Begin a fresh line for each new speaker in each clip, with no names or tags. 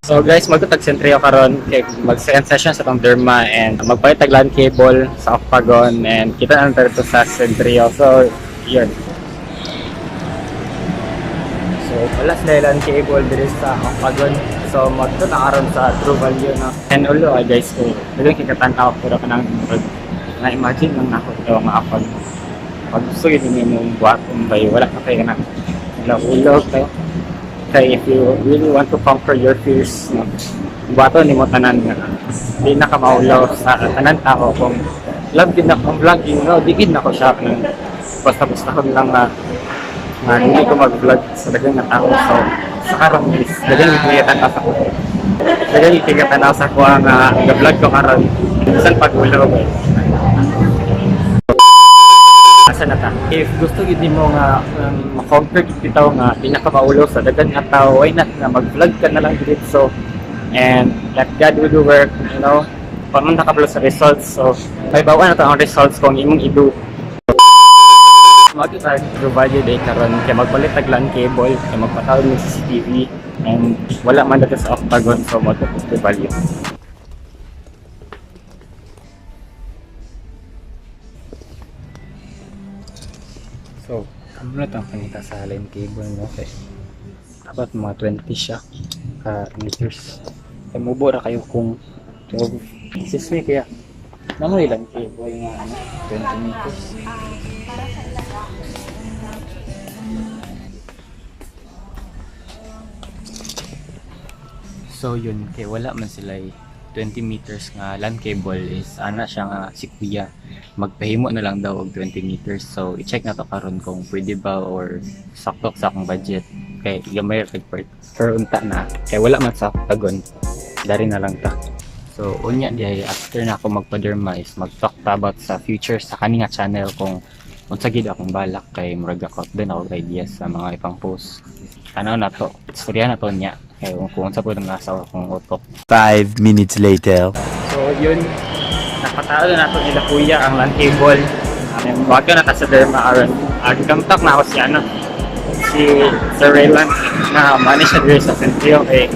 So guys, magtutag sentrio karon kay mag second session sa tong derma and magpalit tag LAN cable sa Octagon and kita na lang dito sa Centrio. So, yun. So, wala sila LAN cable diri sa Octagon. So, magto na karon sa True Value na. And ulo ay guys, kay daghan kay katanaw pero kanang na imagine lang nako to nga ako pag gusto yun imong buhaton bay wala ka kay kanang ulog kayo kay if you really want to conquer your fears, no, buhaton nimo tanan nga di na ka maulaw sa tanan tao. Kung love din ako ang vlogging, no, di gid nako siya kanang basta-basta ko lang nga nga hindi ko mag-vlog sa daghang nga tao. So sa karon is daghang gid sa ko, daghang gid tanaw sa kuha nga ga-vlog ko karon bisan pag-ulaw ba. Asa na ta? If gusto gid nimo nga ma-conquer gid bitaw nga di na ka maulaw sa daghan nga tao, why not nga mag-vlog ka na lang diretso and let God do the work. Pag nakabalo sa results, so may bawa na to ang results kung imong i-do. Mag tayo provide day karon kay magpalit tag LAN cable kay magpatawag ng CCTV and wala man dito sa Octagon, so mo to value. So, amo na itong panita sa LAN cable, no? Kay dapat mga 20 siya ka meters. Kay mubo ra kayo kung 12. Sis me kaya namo ilan cable nga ano, 20 meters. So yun, kay wala man sila 20 meters nga LAN cable is ana siya nga si kuya magpahimo na lang daw og 20 meters. So i-check na to karon kung pwede ba or sakto sa akong budget kay gamay ra kay part pero unta na kay wala man sa Octagon, dari na lang ta. So unya di after na ako magpa-derma is mag-talk ta about sa future sa kani nga channel kung unsa gid akong balak kay murag ako din ako ideas sa mga ipang post. Tanaw na to, istorya na to niya kay kung unsa po nang nasa akong utok.
5 minutes later.
So yun, napatalo na nato nila kuya ang LAN cable. Bago na ta sa derma aron. Gikamtak na ako si ano, si Sir Raylan na manage siya diri sa Centrio kay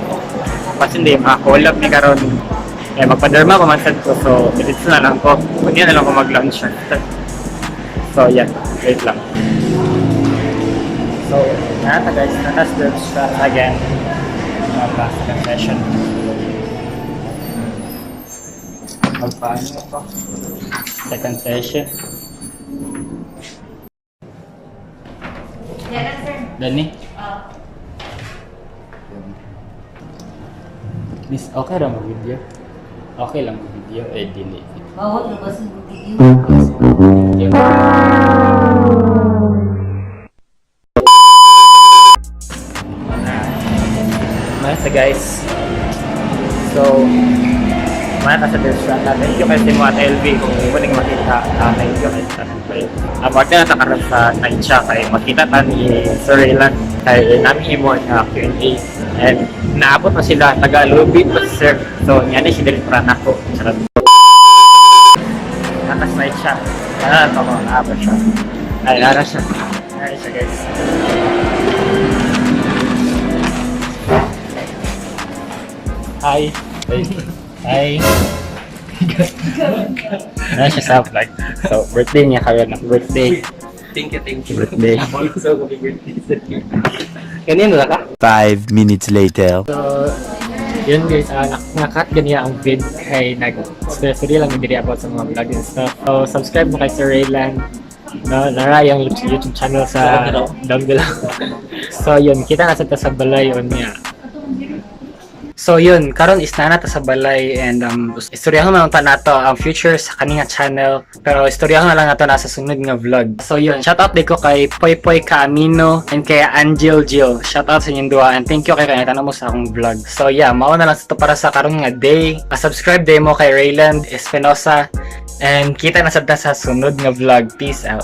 pasin di makakolab ni karon. Eh, magpa-derma pa man sad ko, so dito na lang ko. Kunya na lang ko mag-lunch. So yeah, wait lang. So, nata guys, nata sa derma again. Mag session. Magpaano pa? Second session.
Yan lang, sir.
Dani?
Ah.
Miss, okay ra mag-video? Okay lang mag-video? Eh, dili.
Bawal na ba sa video?
Thank you. Masa guys. So, mga sa restaurant na. Thank you kay Simo at LV kung mo ning makita. Thank you kay sa About na nakaroon sa night siya kay makita ta ni Sir Raylan kay nami imo na Q&A and naabot na sila taga lobby pa si sir. So, niya ni si dili para nako. Charot. Nakas night siya. Ano to ko naabot siya. Ay, nara siya. Nara siya, guys. Hi. Hi. Hi. Nara siya sa vlog. So, birthday niya kayo na. Birthday.
Thank you, thank you.
Birthday.
Also, happy birthday sa
Kanino na ka?
5 minutes later.
So, yun guys, nakat ganiya ang vid kay nag story lang diri about sa mga vlog and stuff. So, subscribe mo kay Sir Raylan. No, nara yung YouTube channel sa down below. So, yun, kita na sa ta sa balay on niya. So yun, karon is na ta sa balay and istoryahan man ta nato ang future sa kaninga channel, pero istoryahan na lang nato na sa sunod nga vlog. So yun, shout out ko kay Poy Poy Kaamino and kay Angel Jill. Shout out sa inyong duha and thank you kay kay mo sa akong vlog. So yeah, mao na lang sa to para sa karon nga day. Subscribe day mo kay Rayland Espinosa and kita na sad ta sa sunod nga vlog. Peace out.